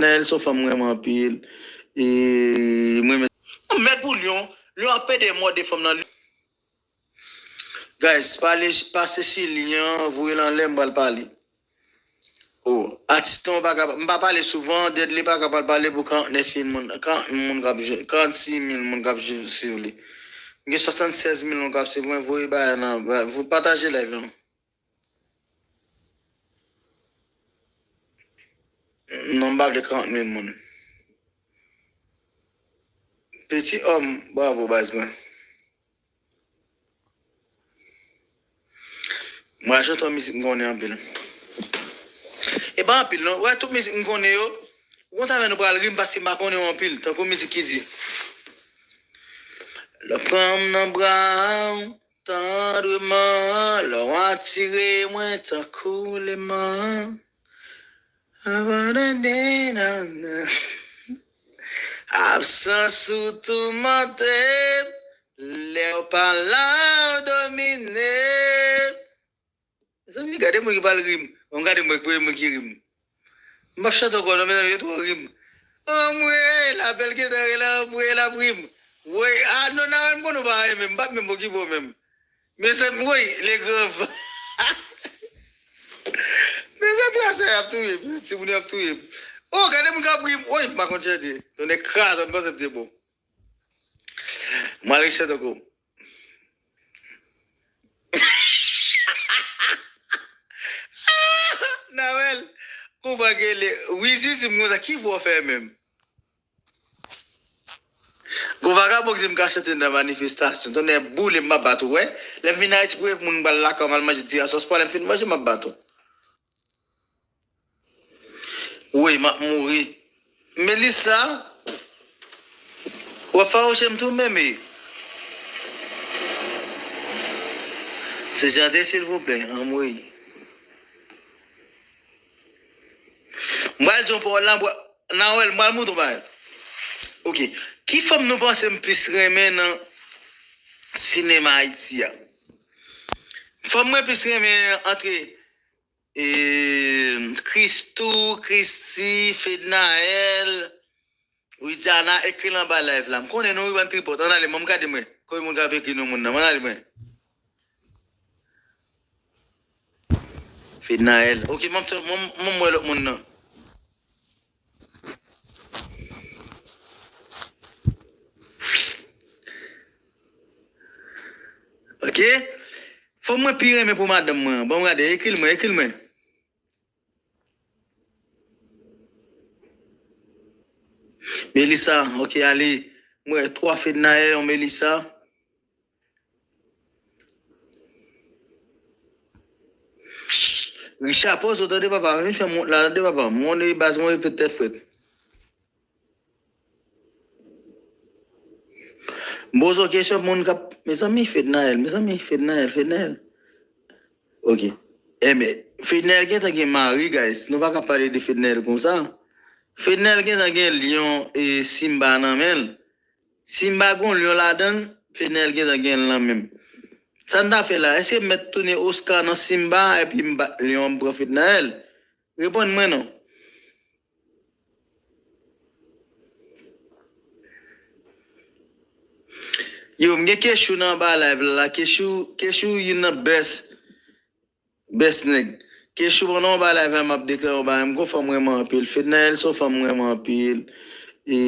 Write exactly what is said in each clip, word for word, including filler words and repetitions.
Naël se yon fanm m renmen anpil. E mwen menm. Mèd pou Lyon. Lyon ap pede mòde fanm nan. Guys, pale, pase Chili an, voye l anlè, m pral pale. Oh, atis nou pa ka, m pa pale souvan, Deadly pa ka pral pale pou karantnèf mil moun, karant moun k ap jwenn, karannsis mil moun k ap jwenn swiv li. M gen swasannsèz mil moun k ap swiv mwen, voye bagay nan, ba- pataje live lan. Non, m pa vle karant mil moun. Peti òm, bravo baz mwen. Mwen chante yon mizik m konnen anpil. E pa anpil non, wè tout mizik m konnen yo, ou konn sa fè nou pral ri m paske m pa konnen yo anpil, tankou mizik ki di. Lè w pran m nan bra w, tandreman, lè w atire mwen tankou leman. Absans ou toumante m, lè w pa la w domine m. Mezanmi, gade moun ki pral ri m. Bon, gade mwen, premye moun ki ri m. M p ap chante ankò non, mezanmi, yo twò ri m. Anmwey, lapèl gentan rele, anmwey, l ap ri m. Woy, a non, Nawèl, m konnen w pa renmen m, m p ap menm okipe w menm. Mezanmi, woy, legrav. Mezanmi, aswè y ap touye m, timoun yo ap touye m. Oh, gade moun k ap ri m, woy, m pa konn chante. Tonnè kraze, m panse m te bon. Mwen al reset ankò. Nawèl, kouman gele? Wizi di m konsa, ki vwa w fè menm? Gon vagabon ki di m ka chante nan manifestasyon. Tonnè boule m, m ap bat ou, wè. Lè m vin Ayiti, premye moun m pral lakay w, m al manje ti asòs pwa, lè m fin manje, m ap bat ou. Woy, m ap mouri. Melissa, w ap fawouche m tou menm, e. Se Jante, silvouplè, anmwey. M pral di yon pawòl la, m pral, Nawèl, m pral montre w bagay. Ok. Ki fanm nou panse m plis renmen nan sinema Ayiti a? Fanm mwen plis renmen antre E, Christoo, Christie, Fednaelle, Widiana, ekri l anba live la. M konnen nou wi bann tripòt. Ann ale, mwen m gade mwen. Konbyen moun k ap ekri non moun nan? Ann ale mwen. Fednaelle. Ok, mwen, mwen, mwen, mwen wè lòt moun nan. Ok. Fanm mwen pi renmen pou madanm mwen. Bon, gade, ekri l mwen, ekri l mwen. Melissa, ok, ale. Mwen, twa Fednaelle, yon Melissa. Richard, poze w, tande papa, vin fè m wont la, tande papa. Mwen, baz mwen, repete tèt frèt. M poze w kesyon, moun k ap, mezanmi, Fednaelle, mezanmi, Fednaelle, Fednaelle. Ok. Enben, Fednaelle gentan gen mari, guys. Nou pa ka pale de Fednaelle konsa. Fednaelle gentan gen lyon e Simba nan men l. Simba gon lyon ladan l, Fednaelle gentan gen l nan men l. Sa n ta fè la? Èske m mèt tounen Oscar nan Simba epi m bat lyon an, m pran Fednaelle? Reponn mwen non. Yo, m gen Kechou nan anba live la. Kechou, Kechou youn nan best, best nèg. Kechou, pandan w anba live la, m ap deklare yon bagay. M gon fanm mwen renmen anpil. Fednaelle se yon fanm mwen renmen anpil. E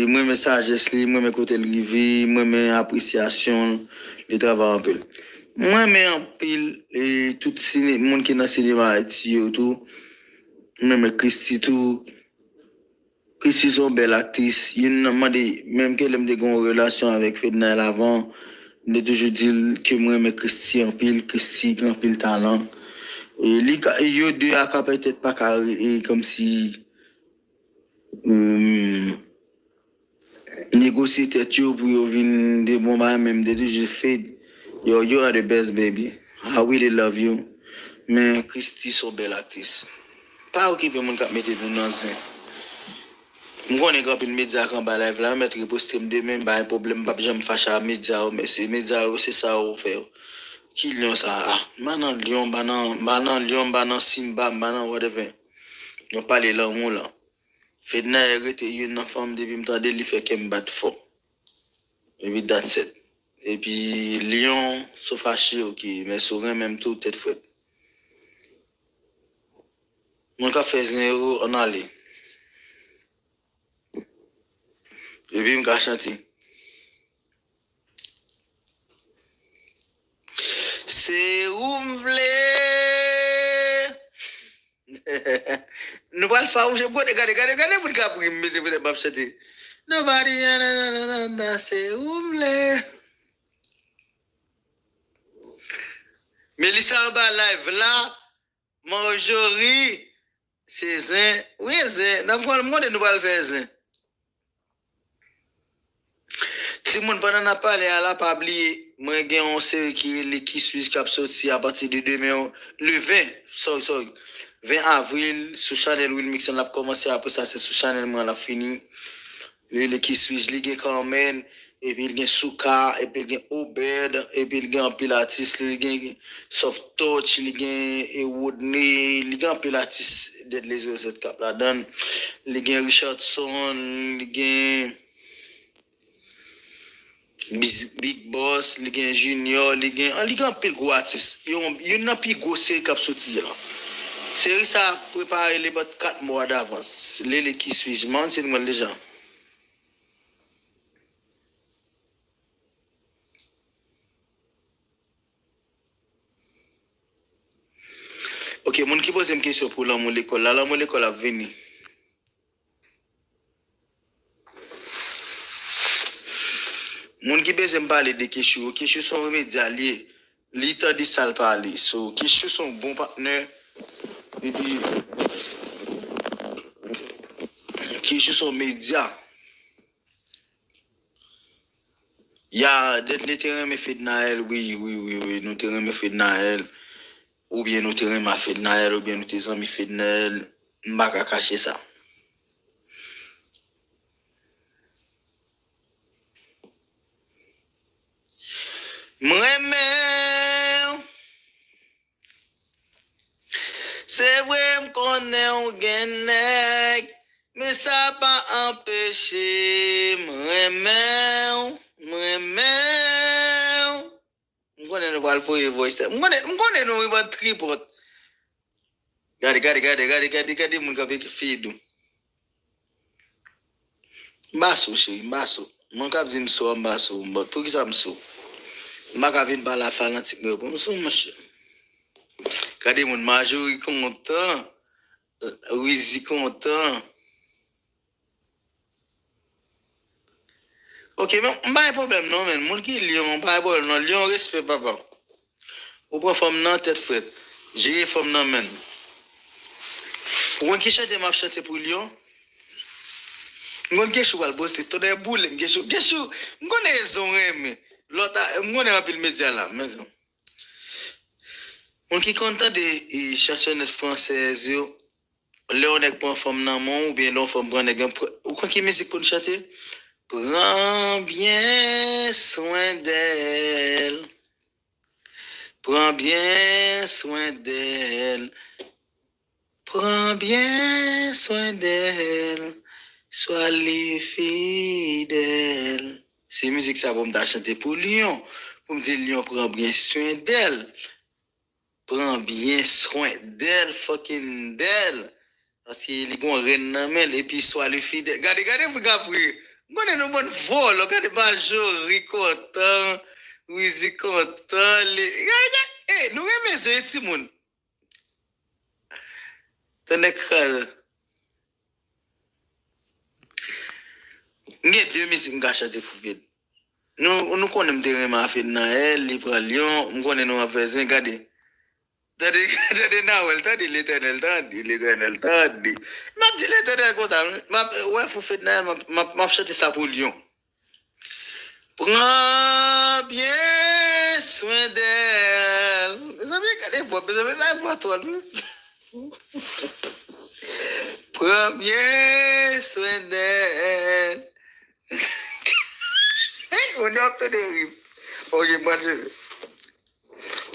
m renmen sajès li, m renmen kote l rive, m renmen apresyasyon li, travay anpil. M renmen anpil, e, tout sine-, moun ki nan sinema Ayiti yo tou. M renmen Christie tou. Christie se yon bèl aktris. Youn nan mande, menm ke lè m te gen yon relasyon avèk Fednaelle avan, m te toujou di l ke m renmen Christie anpil, Christie gen anpil talan. E li ka, e yo de a ka petèt pa ka, e, kòmsi, hum, negosye tèt yo pou yo vin de bon bagay, men m te toujou Fed, yo, you are the best, baby. I really love you. Men Christie se yon bèl aktris. Pa okipe moun k ap mete nou nan zen. M konnen gen anpil medya k anba live la, yo mèt reposte m demen, m pa gen pwoblèm, m p ap janm fache a medya yo, men se medya yo, se sa yo fè yo. Ki lyon sa a? M pa nan lyon, m pa nan, m pa nan lyon, m pa nan simba, m pa nan whatever. Nou pale lanmou la. Fednaelle rete youn nan fanm depi m tande li fè kè m bat fò. Epi that's it. Epi Lion, si w fache, ok, men si w renmen m tou, tèt frèt. Moun k ap fè zen yo, ann ale. Epi m ka chante. Se ou m vle. Nou pral fawouje. Gade, gade, gade, gade moun k ap ri m, mesye, poutèt m ap chante. Nobody, na, na, na, na, na, se ou m vle. Melissa anba live la, Marjorie, se zen. Wi, zen. N ap pran, m konnen nou pral fè zen. Timoun, pandan n ap pale a la, pa bliye, mwen gen yon seri ki rele Ki suis-je k ap soti apati de demen, le ven, sorry, sorry, ven avril, sou chanèl Wilmixon l ap kòmanse, apre sa, se sou chanèl mwen l ap fini. Li rele Ki suis-je, li gen Carmen, epi li gen Souka, epi li gen Obed, epi li gen anpil atis, li gen Soft Touch, li gen, e, Rodney, li gen anpil atis Dead Lazy Ozèt k ap ladan l. Li gen Richardson, li gen Biz-, Big Boss, li gen Junior, li gen, li gen anpil gwo atis. Yon, youn nan pi gwo seri k ap soti la. Seri sa a prepare li about kat mwa davans. Li rele Ki suis-je, m pa konn si nou wè l deja. Ok, moun ki poze m kesyon pou lanmou lekòl la, lanmou lekòl ap vini. Moun ki bezwen m pale de Kechou, Kechou se yon medya li ye. Li tande sa l pale. So, Kechou se yon bon patnè. Epi, Kechou se yon medya. Ya, Dead Lazy te renmen Fednaelle, wi, wi, wi, wi, nou te renmen Fednaelle. Oubyen nou te renmen a Fednaelle, oubyen nou te zanmi Fednaelle. M pa ka kache sa. M renmen w. Se vre m konnen w gen nèg, men sa pa anpeche m renmen w, m renmen w. M konnen nou pral voye voice. M konnen, m konnen nou yon bann tripòt. Gade, gade, gade, gade, gade, gade moun k ap ekri Fedou. M pa sou, cheri, m pa sou. Moun k ap di m sou a, m pa sou. But poukisa m sou? M pa ka vin pale a fanatik mwen yo pou m sou, monchè. Gade moun, Marjorie kontan, Wizi kontan. Ok, men m pa gen pwoblèm non, men moun ki Lyon, m pa gen pwoblèm non. Lyon, respè, papa. Ou pran fanm nan tèt frèt. Jere fanm nan, men. Ou konn ki chante m ap chante pou Lyon? M konn Kechou pral poste, tonnè boule m, Kechou. Kechou, m konnen rezon renmen. Lòt a, m konnen anpil medya la, men. Moun ki konn tande, e, chansonèt fransèz yo, lè yon nèg pran fanm nan men w, oubyen lè yon fanm pran nèg lan, pr-, ou konn ki mizik pou n chante? Pran byen swen dèl. Pran byen swen dèl. Pran byen swen dèl. Swa li fidèl. Se mizik sa pou m ta chante pou Lyon. Pou m di Lyon pran byen swen dèl. Pran byen swen dèl, fucking dèl. Paske li gon rèn nan men l, epi swa li fidèl. Gade, gade moun k ap ri. M konnen nou bann vòlò, gade Marjorie kontan, Wizi kontan, li, gade, gade, ey, nou renmen zen, timoun. Tande kral. M gen de mizik m ka chante pou Fed. Nou, nou konnen m te renmen a Fednaelle, li pran Lyon, m konnen nou ap fè zen, gade. Tande, tande Nawèl, tande Letènèl, tande Letènèl, tande. M ap di Letènèl konsa, m ap, wè, pou Fednaelle, m ap, m ap, m ap chante sa pou Lyon. Pran byen swen dèl. Mezanmi, gade vwa, mezanmi, sa vwa twòl, wi. Pran byen swen dèl. Moun yo ap tande ri m. Ok, m pral chante.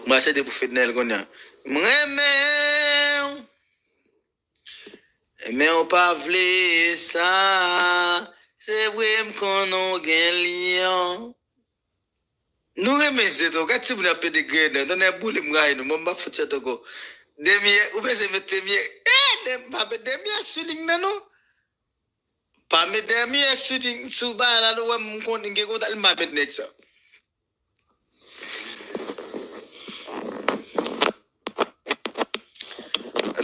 M pral chante pou Fednaelle kounye a. M renmen w. Men w pa vle sa. Se vre m konnen w gen lyon. Nou renmen ze tou. Gad timoun ap pede grenn nan. Tonnè boule m rayi nou. Mwen m pa fout chat ankò. Demyè, ou bezwen met demyè. Eh, dem, pa met demyè sou liy nan non. Pa met demyè sou liy, sou bagay la, nou wè m konn gen kontak, m pa met nèg sa.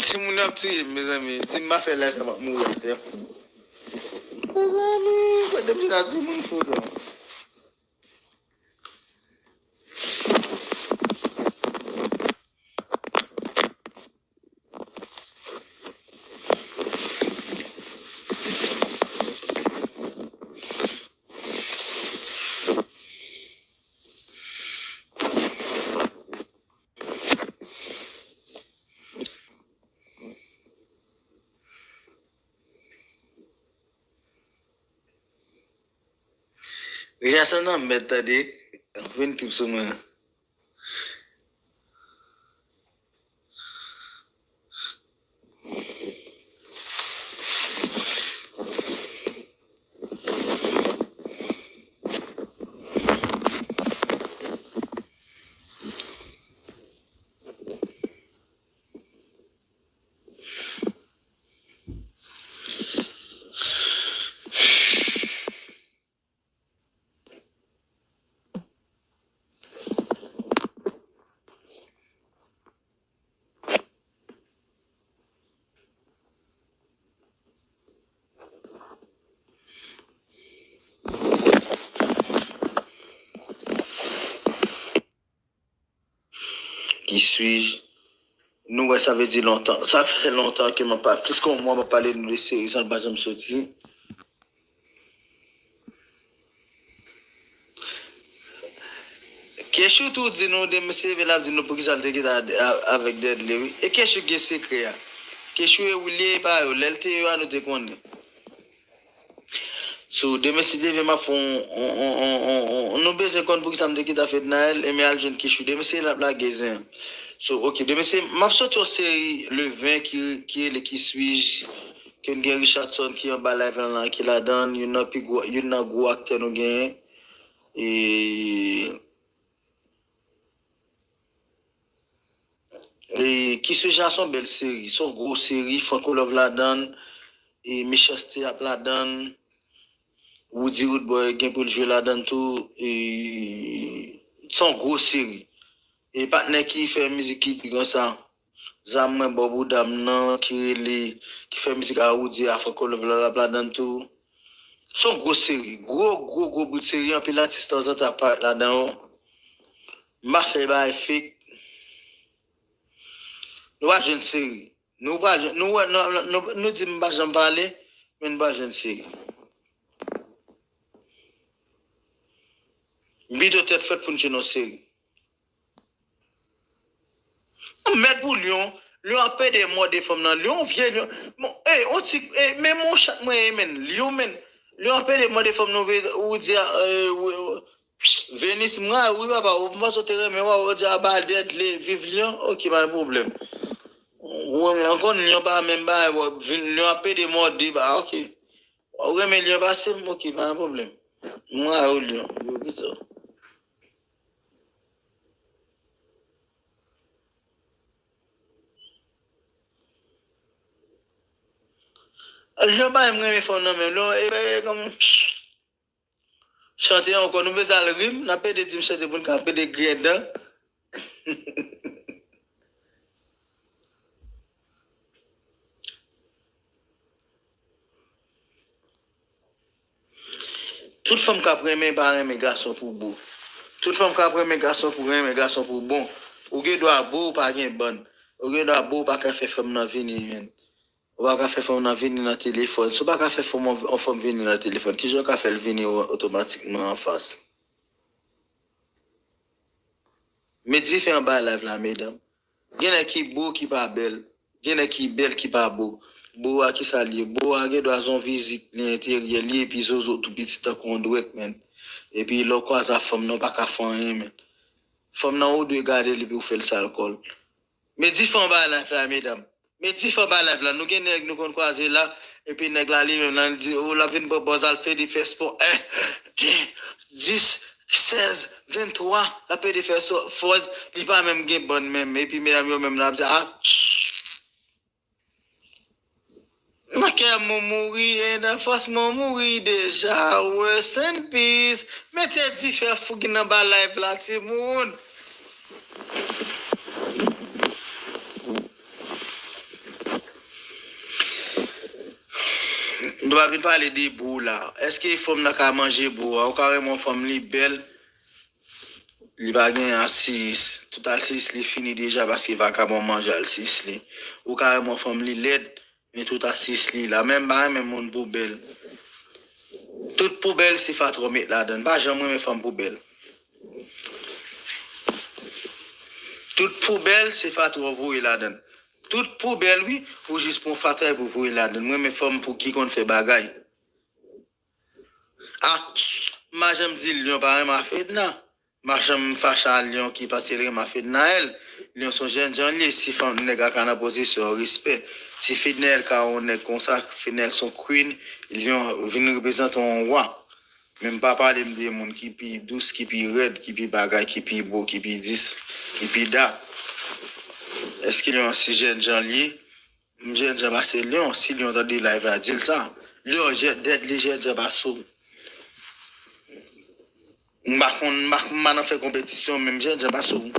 Timoun yo ap touye m, mezanmi. Si m pa fè live sa, m ap mouri, se fou. Mezanmi, kote m la, timoun fou sa. Richardson nan mèd tande, vin trip sou mwen. Qui suis-je? Nou wè, sa vle di lontan. Sa fè lontan ke m ap pa, plis ke yon mwa m ap pale nou de seri sa, l pa janm soti. Kechou tou di nou, de mesye leve l ap di nou poukisa l te kite a, a, avèk Dèdley, wi. E Kechou gen sekrè a. Kechou e Willy e pa yo. Lè l te yo a, nou te konnen. So, demen si Dye vle, m ap fè yon, yon, yon, yon, yon, yon, nou bezwen konn poukisa m te kite Fednaelle, e m al jwenn Kechou. Demen se l ap lage zen an. So, ok, demen se, m ap soti yon seri le ven ki, ki rele Qui suis-je, ke n gen Richardson ki anba live lan, ki ladan l, youn nan pi gwo, youn nan gwo aktè nou genyen. E, e Qui suis-je a se yon bèl seri, se yon gwo seri, Franco Love ladan l, e Mechanste ap ladan l, Roody Roodboy gen pou l jwe ladan l tou, e se yon gwo seri. E patnè ki fè mizik ki di konsa, Zam mwen bò bouda m nan, ki rele, ki fè mizik a Roody, a Franco Love la, l ap ladan l tou. Se yon gwo seri, gwo, gwo, gwo bout seri, anpil atis tanzantan ap parèt ladan yo. M pa fè bagay fake. Nou pa jwenn seri. Nou pa jwenn, nou wè, nou, nou, nou, nou di m pa janm pale, men nou pa jwenn seri. M pito tèt frèt pou n jwenn yon seri. Mèd pou Lyon. Lyon ap pede mòde fanm nan. Lyon vye Lyon. Bon, ey, on ti, ey, men mon chat mwen ye, men. Lyon, men. Lyon ap pede mòde fanm nan, ou di a, eh, ou, ou, Venus, mwen, wi, papa, ou panse w te renmen, wa, ou di a ba Dèdley, viv Lyon, ok, pa gen pwoblèm. Ou renmen, ou konn Lyon pa menm bagay, bon, vin, Lyon ap pede mòde, ba, ok. Ou renmen Lyon pase m, ok, pa gen pwoblèm. Mwen a ou Lyon, yo, ki sa? Lyon pa menm renmen fanm nan menm, Lyon, e, e, kòm, chante ankò, nou bezwen al rim, n ap pede di m chante pou n ka pede griyen dan. Tout fanm k ap renmen pa renmen gason pou bo. Tout fanm k ap renmen gason pou renmen gason pou bon. Ou gen dwa bo, ou pa gen bann. Ou gen dwa bo, ou pa ka fè fanm nan vini, menn. Ou pa ka fè fanm nan vini nan telefòn. Si w pa ka fè fanm, yon fanm vini nan telefòn, kijan w ka fè l vini o-, otomatikman anfas? Met dife anba live la, medam. Gen nèg ki bo ki pa bèl. Gen nèg ki bèl ki pa bo. Bo a ki sa l ye? Bo a gen dwa se yon vizit li enteryè li epi zozo tou piti tankou yon dwèt, menn. Epi lè w kwaze a fanm nan, w pa ka fè anyen, menn. Fanm nan ou dwe gade l epi w fè l sa l kò l. Met dife anba live la, medam. Met dife anba live la. Nou gen nèg nou konn kwaze la. Epi nèg la li menm nan li di, oh, l ap vin pran pòz al fè dife spò. En, de, dis, sèz, venntwa. L ap fè dife spò. Li pa menm gen bann menm. Epi medam yo menm nan ap di, ah, nan kè mwen mouri, e nan fòs mwen mouri deja. Rest in peace. Mete dife fougi nan ba live la, timoun. Nou pa vin pale de bou la. Èske fanm nan ka manje bou a? Ou ka renmen yon fanm li bèl, li pa gen asis. Tout asis li fini deja paske vakabon manje asis li. Ou ka renmen yon fanm li lèd, men tout asis li la. Men m pa renmen moun pou bèl. Tout poubèl se fatra w met ladan. M pa janm renmen fanm poubèl. Tout poubèl se fatra w voye ladan. Tout poubèl, wi, ou jis pran fatra epi w voye ladan. M renmen fanm pou ki konn fè bagay. Ah, m pa janm di Lyon pa renmen a Fedna. M pa janm fache a Lyon ki paske l renmen a Fednaelle. Lyon se yon jènjan li ye, si fanm nèg la ka nan pozisyon respè. Si Fednaelle ka yon nèg konsa, Fednaelle se yon queen, Lyon vin reprezante yon wa. Men m pa pale m de moun ki pi dous, ki pi rèd, ki pi bagay, ki pi bo, ki pi dis, ki pi dat. Èske Lyon se jènjan li ye? M jènjan pase Lyon. Si Lyon tande live la, di l sa. Lyon, jè, dèt li jènjan pase w. M pa konn, m pa, m pa nan fè konpetisyon, men m jènjan pase w.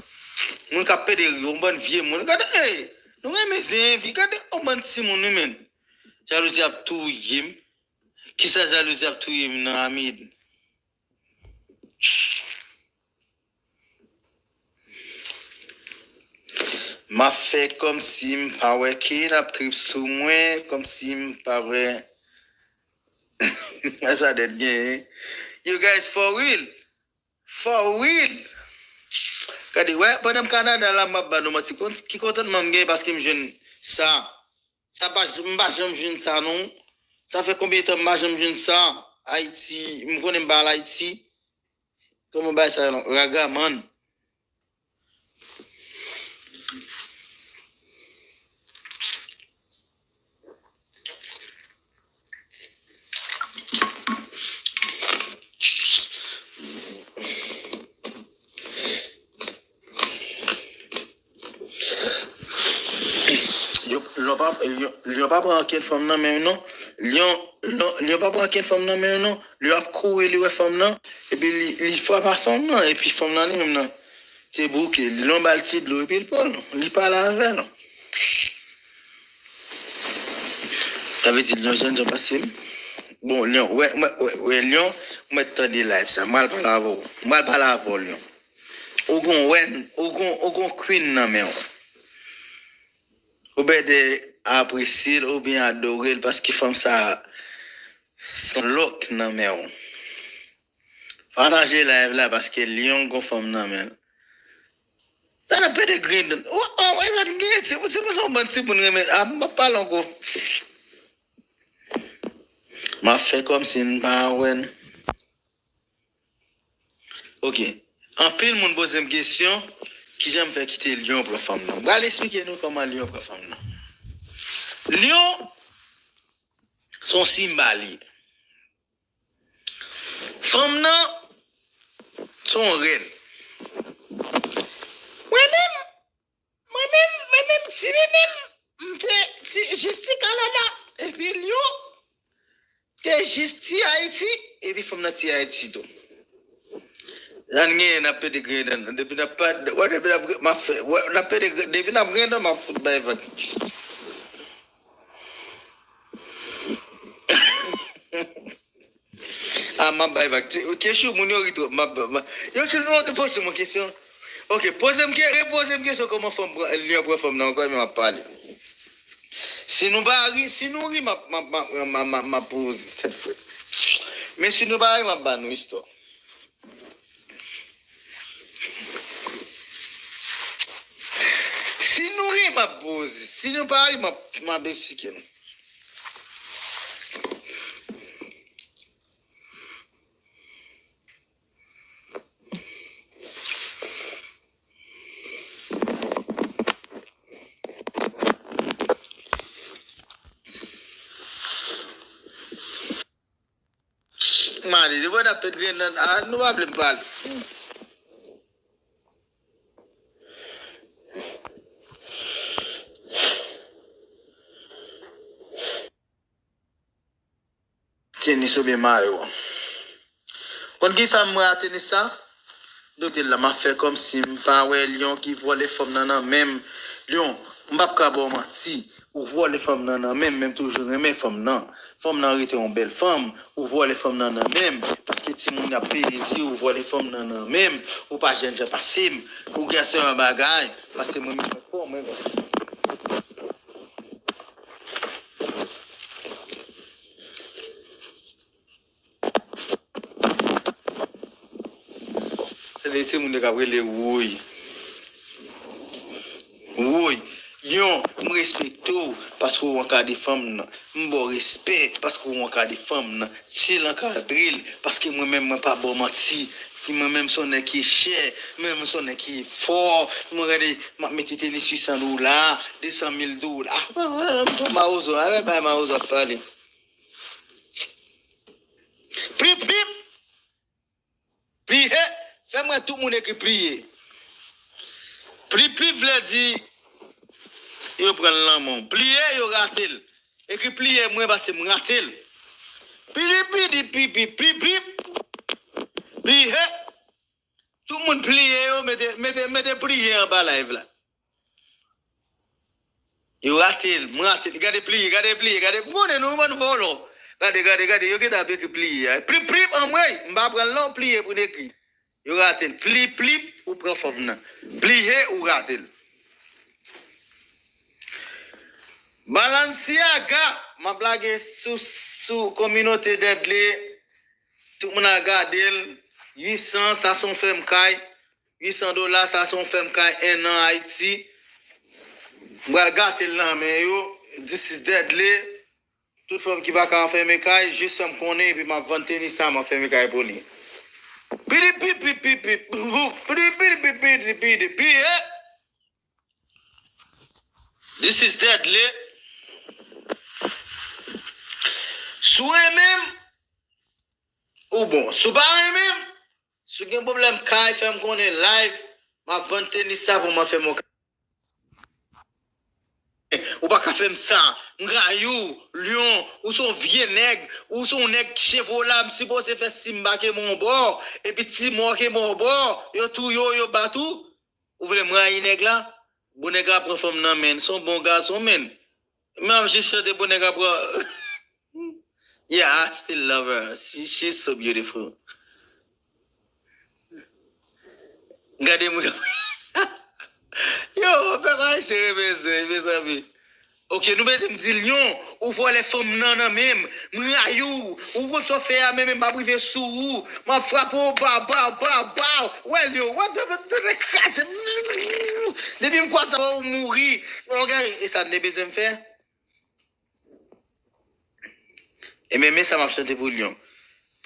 Moun k ap pede ri, yon bann vye moun. Gade, ey, nou renmen zen vi. Gade, yon bann timoun, wi, men. Jalouzi ap touye m. Kisa jalouzi ap touye m nan, Amid? M ap fè kòmsi m pa wè ke l ap trip sou mwen, kòmsi m pa wè. Sa dèt genyen. You guys, for real? For real? Gade, wè, pandan m Kanada la, m ap ba nou manti. Kon-, ki kontantman m genyen paske m jwenn sa. Sa pa, m pa janm jwenn sa, non. Sa fè konbyen tan m pa janm jwenn sa? Ayiti, m konnen m pa al Ayiti. Kòman bagay sa ye non? Ragaman. Lyon, Lyon pa, Lyon, Lyon pa pran ankenn fanm nan men non. Lyon, Lyon, Lyon pa pran ankenn fanm nan men non. Lyon ap kouri, li wè fanm nan, epi li, li frape a fanm nan, epi fanm nan li menm nan te bouke. Lyon ba l ti dlo, epi l pran l. Li pale avè l. Sa vle di Lyon jènjan pase l. Bon, Lyon, wè, wè, wè, wè, Lyon, mwen tande live sa. Mwen al pale avè w. Mwen al pale avè w, Lyon. Ou gon wèn, ou gon, ou gon queen nan men w. Ou bèdè apresye l oubyen adore l paske fanm sa son lòk nan men w. Pataje live la paske Lyon gon fanm nan men l. Sa nan pede grenn. Ou, ou, ou, sa gen, se, se pou sa yon bann timoun renmen. A, m p ap pale ankò. M ap fè kòmsi m pa wè n. Ok. Anpil moun poze m kesyon, kijan m fè kite Lyon pran fanm nan? M pral eksplike nou kòman Lyon pran fanm nan. Lyon se yon simba li ye. Fanm nan se yon rèn. Mwen menm, Mwen menm, mwen menm, si mwen menm, m te ti, jis ti Kanada, epi Lyon, te jis ti Ayiti, epi fanm nan ti Ayiti tou. Sa n genyen, n ap pede grenn, depi n ap pa, wè, depi n ap, m ap fè, wè, n ap pede grenn, depi n ap grenn, m ap fout bay vag. A, m ap bay vag. Ti, kesyon moun yo ri twòp. M ap, m ap, yo, si nou te poze m yon kesyon. Ok, poze m ke, repoze m kesyon kòman fanm pran, Lyon pran fanm nan ankò, epi m ap pale. Si nou pa ri, si nou ri, m ap, m ap, m ap, m ap, m ap, m ap poze tèt frèt. Men si nou pa ri, m ap ba nou istwa. Si nou ri, m ap poze. Si nou pa ri, m ap, m ap eksplike nou. Mande, depi w ap pèt grenn nan, a, nou pa vle m pale. Tenis oubyen mayo. Konn kisa m wè a tenis sa? Dote l la, m ap fè kòmsi m pa wè Lyon ki vòlè fanm nan nan men m. Lyon, m p ap ka ba w manti. Ou vòlè fanm nan nan men m, men m toujou renmen fanm nan. Fanm nan rete yon bèl fanm. Ou vòlè fanm nan nan men m. Paske timoun ap peye zye, ou vòlè fanm nan nan men m. Ou pa jèn jan pase m. Ou gen sèlman bagay. Paske mwen menm mwen fò, mwen. Se de timoun yo k ap rele woy. Woy. Yon, m respekte w paske w ankadre fanm nan. M ba w respè paske w ankadre fanm nan. Chill ankadre l paske mwen menm mwen pa ba w manti. Mwen menm se yon nèg ki chè, mwen menm se yon nèg ki fò. Mwen gade, m ap mete tenis uit san dola, de san mil dola. M twò mawozo, avè bay mawozo ap pale. Plip, plip! Pliye! Fè m wè tout moun ekri pliye. Plip, plip vle di yo pran l nan men w. Pliye, yo rate l. Ekri pliye mwen paske m rate l. Pidi, pidi, pipi, plip, plip. Pliye. Tout moun pliye yo, mete, mete, mete pliye anba live la. Yo rate l, m rate l. Gade pliye, gade pliye, gade. M konnen nou bann vòlò. Gade, gade, gade, yo gentan ap ekri pliye a. Plip, plip, anmwey, m pa pran l non, pliye pou n ekri. Yo rate l. Plip, plip, ou pran fanm nan. Pliye, ou rate l. Balenciaga, m ap lage sou, sou kominote Dèdle. Tout moun al gade l. Uit san, sa se yon fèm kay. Uit san dola, sa se yon fèm kay enn an Ayiti. M pral gate l nan men yo. This is Dèdle. Tout fanm ki pa ka anfèmen kay, jis fè m konnen epi m ap vann tenis sa, m anfèmen kay pou li. Pidi pip pip pip pip. Pidi pidi pip pidi pidi pidi. This is Dèdle. Si w renmen m, ou bon. Si w pa renmen m, si w gen pwoblèm kay, fè m konnen live, m ap vann tenis sa pou m anfèmen yon kay. Ou pa ka fè m sa. M rayi w, Lyon, ou se yon vye nèg, ou se yon nèg cheve w la, m sipoze fè Simba kenbe w bò, epi Timò kenbe w bò, yo touye w, yo bat ou. Ou vle m rayi nèg la? Bon nèg la pran fanm nan men, se yon bon gason men. Men ap jis chante bon nèg la pran. Yeah, I still love her. She, she's so beautiful. Gade moun k ap. Yo, pèp ayisyen renmen zen, mezanmi. Ok, nou bezwen m di Lyon, ou vòlè fanm nan nan men m, m rayi w, ou konn sa w fè a, men men m ap rive sou ou, m ap frape w, baw, baw, baw, baw, wè Lyon, w ap kraze, depi m kwaze w, ou mouri, ok, e sa n te bezwen m fè? Ebyen, men sa m ap chante pou Lyon.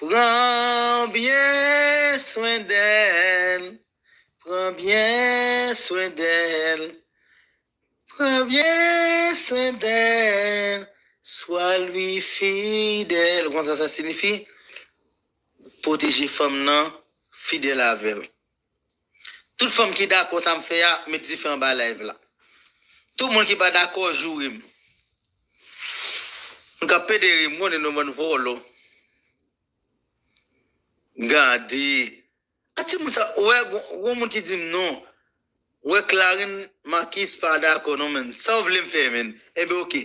Pran byen swen dèl, pran byen swen dèl, pran byen swen dèl, swa li fidèl. Ou konn sa sa siyifi? Pwoteje fanm nan, fidèl avè l. Tout fanm ki dakò sa m fè a, met dife anba live la. Tout moun ki pa dakò, joure m. Moun k ap pede ri, m konnen nou bann vòlò. Gade. A timoun sa, ou wè, gon, gon moun ki di m non. Ou wè Clarine Marquis pa dakò non, men. Sa w vle m fè, men? Enben, ok.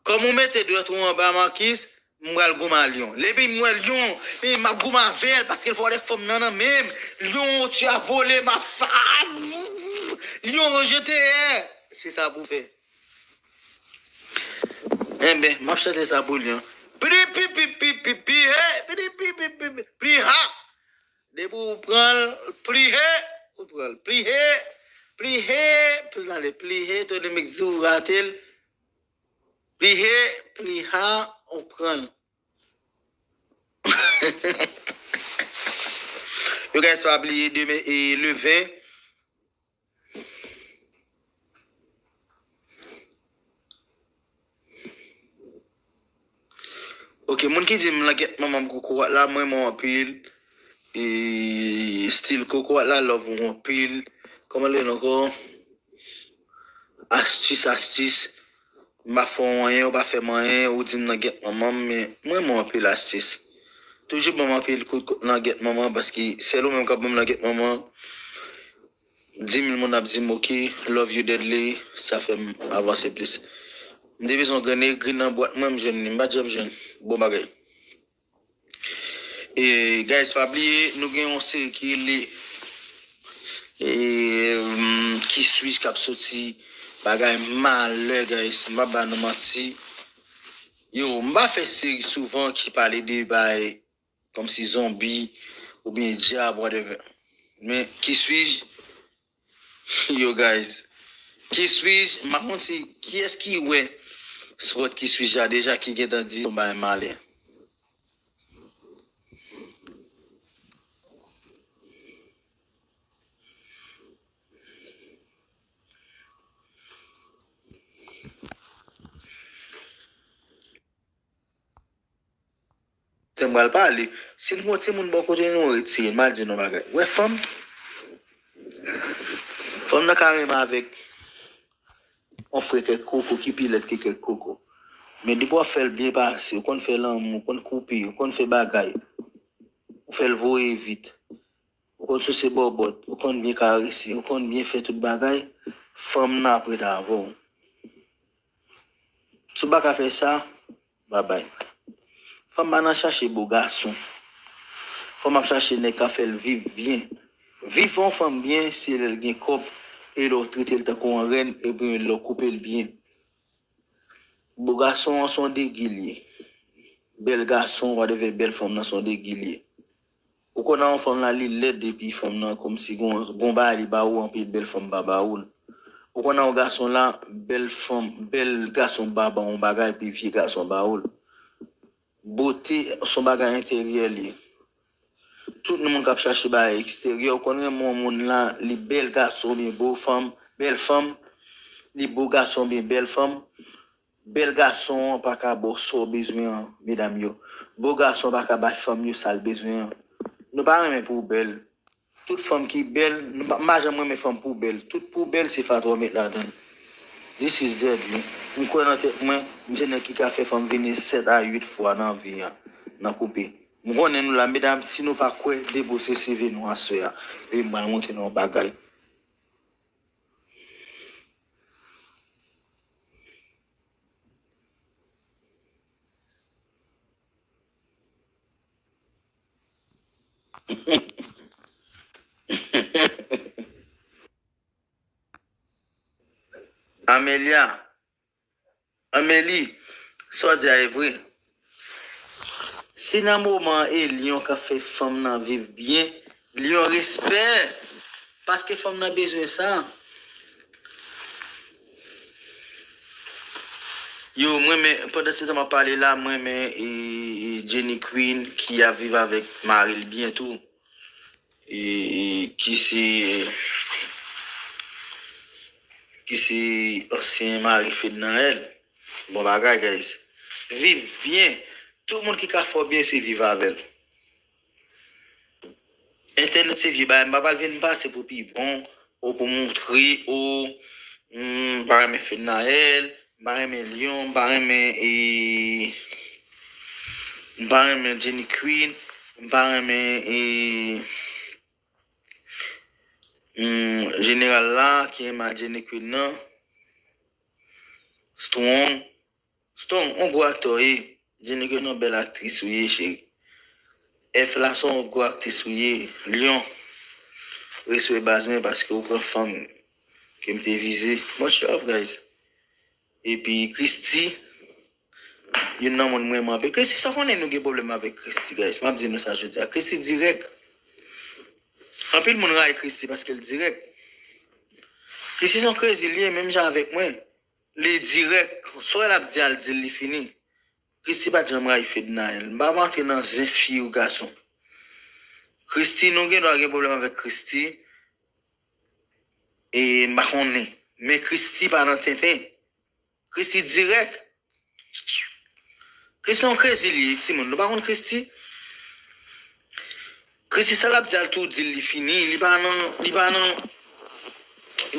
Kòm ou mete dwèt ou anba Marquis, m pral goumen a Lyon. Epi m wè Lyon, men m ap goumen avè l, paske l vòlè fanm nan nan men m. Lyon, tu as volé ma femme. Lyon, je t'ai. Se sa pou fè. Enben, m ap chante sa pou Lyon. Pidi pi pi pi pi pi he, pidi pi pi pi pi pi ha. Depi w pran l, pliye, ou pran l. Pliye, pliye, pli ale, pliye, tounen m egzou rate l. Pliye, pliha, ou pran l. Yo guys, pa bliye demen e le ven. Ok, moun ki di m langèt manman m kokorat la, m renmen w anpil. E stil kokorat la, love ou anpil. Kòman li rele ankò? Astis, astis. M pa fè w anyen, ou pa fè m anyen, ou di m langèt manman m, men m renmen w anpil, astis. Toujou ban m anpil kout langèt manman, paske sèl ou menm k ap ban m langèt manman. Di mil moun ap di m, "Ok, love you deadly," sa fè m avanse plis. M te bezwen grenn egri nan bwat mwen, m jwenn li, m pa t janm jwenn. Bon bagay. E, guys, pa bliye, nou gen yon seri ki rele, e, mm, Qui suis-je k ap soti. Bagay malè, guys, m pa ba nou manti. Yo, m pa fè seri souvan ki pale de bagay kòmsi zonbi oubyen dyab, whatever. Men, Qui suis-je? Yo, guys. Qui suis-je? M pa konn si kiyès ki wè spot Qui suis-je la deja ki gentan di yon bagay malè. Tè m pral pale. Si n gon timoun bò kote nou, retire l. M a di nou bagay. Wè fanm, fanm nan ka renmen avèk yon frè kèk koko ki pi lèd ke kèk koko. Men depi w ap fè l byen pase, ou konn fè lanmou, ou konn koupe, ou konn fè bagay, ou fè l voye vit, ou konn souse bòbòt, ou konn byen karese, ou konn byen fè tout bagay, fanm nan ap ret avè w. Si w pa ka fè sa, babay. Fanm pa nan chache bo gason. Fanm ap chache nèg k ap fè l viv byen. Viv yon fanm byen, se lè l gen kòb, e lè w trete l tankou yon rèn, epi lè w koupe l byen. Bo gason an se yon degi l ye. Bèl gason, whatever, bèl fanm nan se yon degi l ye. Ou konn nan yon fanm la, li lèd epi fanm nan kòmsi gon, gon bagay li ba ou, anpil bèl fanm pa ba ou l. Ou konn nan yon gason la, bèl fanm, bèl gason pa ba w yon bagay epi vye gason ba ou l. Bote se yon bagay enteryè li ye. Tout moun k ap chache bagay eksteryè, ou konn renmen yon moun la, li bèl gason oubyen bo fanm, bèl fanm, li bo gason oubyen bèl fanm. Bèl gason an pa ka ba w sa w bezwen an, medam yo. Bo gason pa ka bay fanm yo sa l bezwen an. Nou pa renmen poubèl. Tout fanm ki bèl, nou pa, m pa janm renmen fanm poubèl. Tout poubèl se fatra w met ladan l. This is deadly. M kwè nan tèt mwen, m se nèg ki ka fè fanm vini sèt a uit fwa nan vi a, nan koupe. M konnen nou la, medam, si nou pa kwè, depose CV nou aswè a. Epi m pral montre nou yon bagay. Amelia, Amélie, sa w di a e vre. Si nan moman e lyon k ap fè fanm nan viv byen, lyon respè, paske fanm nan bezwen sa. Yo, mwen men, pandan se tan m ap pale la, mwen men e, e Jenny Queen ki ap viv avèk mari l byen tou. E, e, ki se, ki se ansyen mari Fednaelle. Bon bagay, guys. Viv byen. Tout moun ki ka fè w byen, se viv avè l. Entènèt se vye bagay, m pa pral vin pase pou pi bon, ou pou moutre, ou, m pa renmen Fednaelle, m pa renmen lyon, m pa renmen, e, m pa renmen Jenny Queen, m pa renmen, e, mm, jeneral la ki renmen ak Jenny Queen nan. Strong. Strong, on gwo aktè w ye. Jenny Queen, on bèl aktris ou ye, cheri. F la, se on gwo aktris ou ye. Lyon. Respè baz mwen paske ou pran fanm ke m te vize. Much love, guys. Epi Christy, youn nan moun mwen renmen anpil. Christy, sa w konnen nou gen pwoblèm avèk Christy, guys. M ap di nou sa jodi a. Christy dirèk. Anpil moun rayi Christy paske l dirèk. Christy se yon crazy li ye, menm jan avèk mwen. Li dirèk. Sa w wè l ap di a, l di l, li fini. Christy pa t janm rayi Fednaelle. M pa antre nan zen fi ou gason. Christy, nou gen dwa gen pwoblèm avèk Christy. E m pa konnen. Men Christy pa nan tenten. Christy dirèk. Christie se yon crazy li ye, timoun. Nou pa konn Christie? Christie, sa l ap di a, l tou di l li fini. Li pa nan, li pa nan,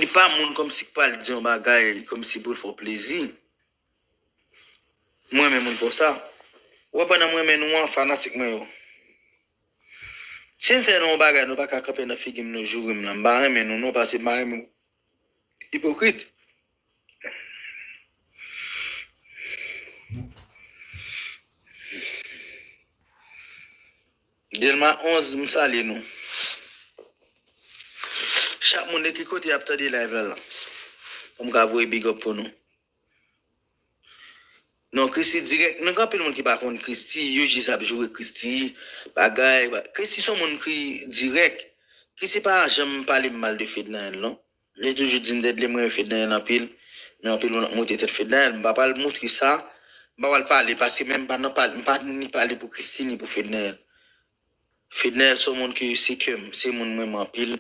li pa moun kòmsi k pral di yon bagay kòmsi pou l fè w plezi. Mwen renmen moun konsa. Ou wè, pandan mwen renmen nou an, fanatik mwen yo, si m fè nou yon bagay, nou pa ka kanpe nan figi m, nou joure m lan. M pa renmen nou non, paske m pa renmen ipokrit. Dèlma onz, m salye nou. Chak moun de ki kote y ap tande live la la, pou m ka voye big up pou nou. Non, Christie dirèk. Nou gen anpil moun ki pa konn Christie, yo jis ap joure Christie, bagay. Christie se yon moun ki dirèk. Christie pa janm pale m mal de Fednaelle, non. Li toujou di m tèt li, mwen renmen Fednaelle anpil. Men anpil moun ap monte tèt Fednaelle. M pa pral montre sa. M pa pral pale, paske menm m pa nan pale, m pa ni pale pou Christie ni pou Fednaelle. Fednaelle se yon moun ke se kè m, se moun m renmen anpil.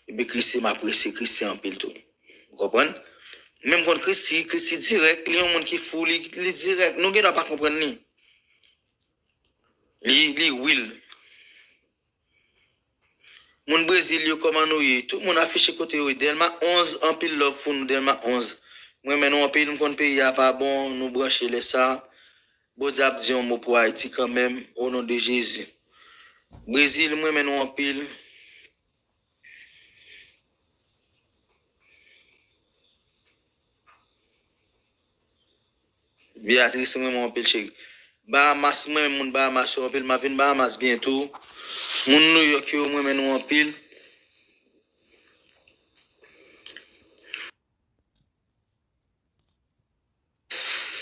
Epi Christie, m apresye Christie anpil tou. Ou konprann? Men m konn Christie, Christie dirèk, li yon moun ki fou, li, li dirèk. Nou gen dwa pa konprann li. Li, li real. Moun Brezil yo, kòman nou ye? Tout moun afiche kote yo ye. Dèlma onz, anpil love pou nou, Dèlma onz. Mwen renmen nou anpil, m konn peyi a pa bon, nou branche lè sa. Bondye ap di yon mo pou Ayiti kanmenm, o non de Jezi. Brezil, mwen renmen nou anpil. Beatrice, mwen renmen w anpil, cheri. Bahamas, mwen renmen moun Bahamas yo anpil. M ap vin Bahamas byento. Moun New York yo, mwen renmen nou anpil.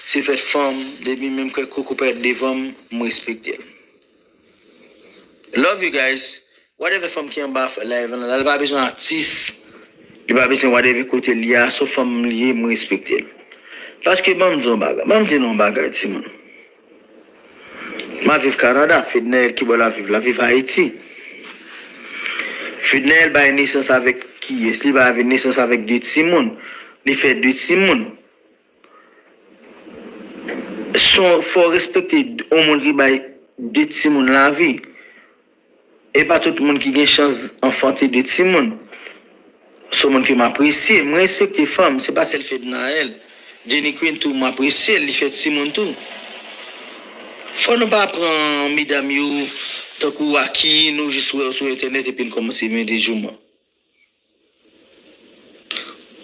Se fèt fanm, depi menm kèk koko parèt devan m, m respekte l. Love you guys. Whatever fanm ki anba live la, li pa bezwen atis. Li pa bezwen whatever kote li a, se yon fanm li ye, m respekte l. Paske ban m di yon bagay, ban m di nou yon bagay, timoun. M ap viv Kanada, Fednaelle ki bò l ap viv, l ap viv Ayiti. Fednaelle bay nesans avèk kiyès? Li bay nesans avèk de timoun. Li fè de timoun. Son, fò w respekte yon moun ki bay de timoun lavi. E pa tout moun ki gen chans anfante de timoun. Se yon moun ke m apresye. M respekte fanm, se pa sèl Fednaelle. Jenny Queen tou, m apresye l, li fè timoun tou. Fò nou pa pran medam yo tankou aki, nou jis wè yo sou entènèt epi n kòmanse mete jouman.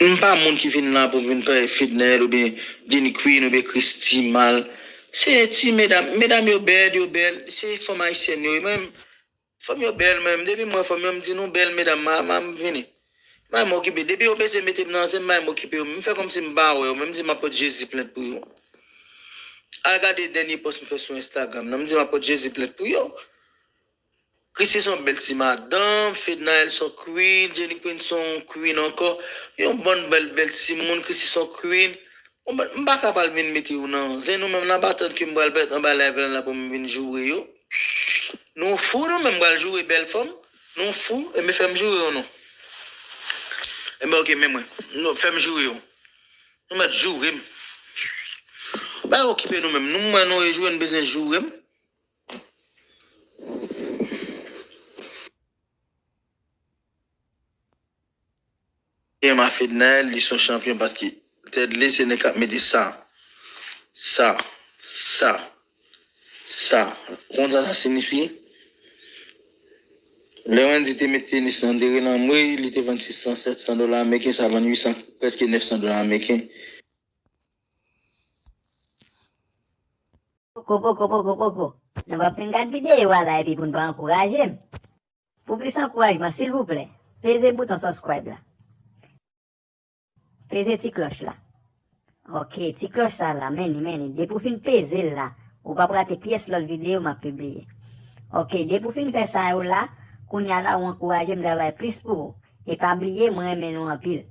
M pa moun ki vin la pou m vin pale Fednaelle oubyen Jenny Queen oubyen Christie mal. Se ti medam, medam yo bèl, yo bèl. Se fanm ayisyèn yo ye. Mwen, fanm yo bèl, mwen menm. Depi m wè fanm yo, m di nou bèl, medam, ma, ma, m vini. M pa menm okipe. Depi yo bezwen mete m nan zen, m pa menm okipe yo. M fè kòmsi m pa wè yo, men m di m ap pote Jezi plent pou yo. Al gade dènye pòs m fè sou Instagram nan, m di m ap pote Jezi plent pou yo. Christie se yon bèl ti madanm, Fednaelle se yon queen, Jenny Queen se yon queen ankò. Yon bann bèl, bèl timoun, Christie se yon queen. Yon bann, m pa ka pral vin mete yo nan zen nou menm, n ap atann ke m pral pèt anba live la, la pou m vin joure yo. Nou fou nou menm, m pral joure bèl fanm. Nou fou, enben fè m joure yo non. Enben oke, men mwen. Nou fè m joure yo. Nou mèt joure m. Pa okipe nou menm. Nou mwen nou e joure, nou bezwen joure m. Emma Fednaelle, li se yon chanpyon paske tèt li se nèg k ap mete sa, sa, sa, sa. Ou konn sa sa siyifi? Lè Wendy te met tenis nan deri nan mwe, li te vann sis san, sèt san dola ameriken, sa vann uit san, prèske nèf san dola ameriken. Poko, poko, poko, poko. Nou p ap fin gad videyo a la epi pou n pa ankouraje m. Pou plis ankourajman, silvouplè, peze bouton subscribe la. Peze ti klòch la. Ok, ti klòch sa la, men li, men li. Depi w fin peze l la, ou p ap rate pyès lòt videyo m ap pibliye. Ok, depi w fin fè sa yo la, kounye a la ou ankouraje m travay plis pou ou. E pa bliye, mwen renmen nou anpil.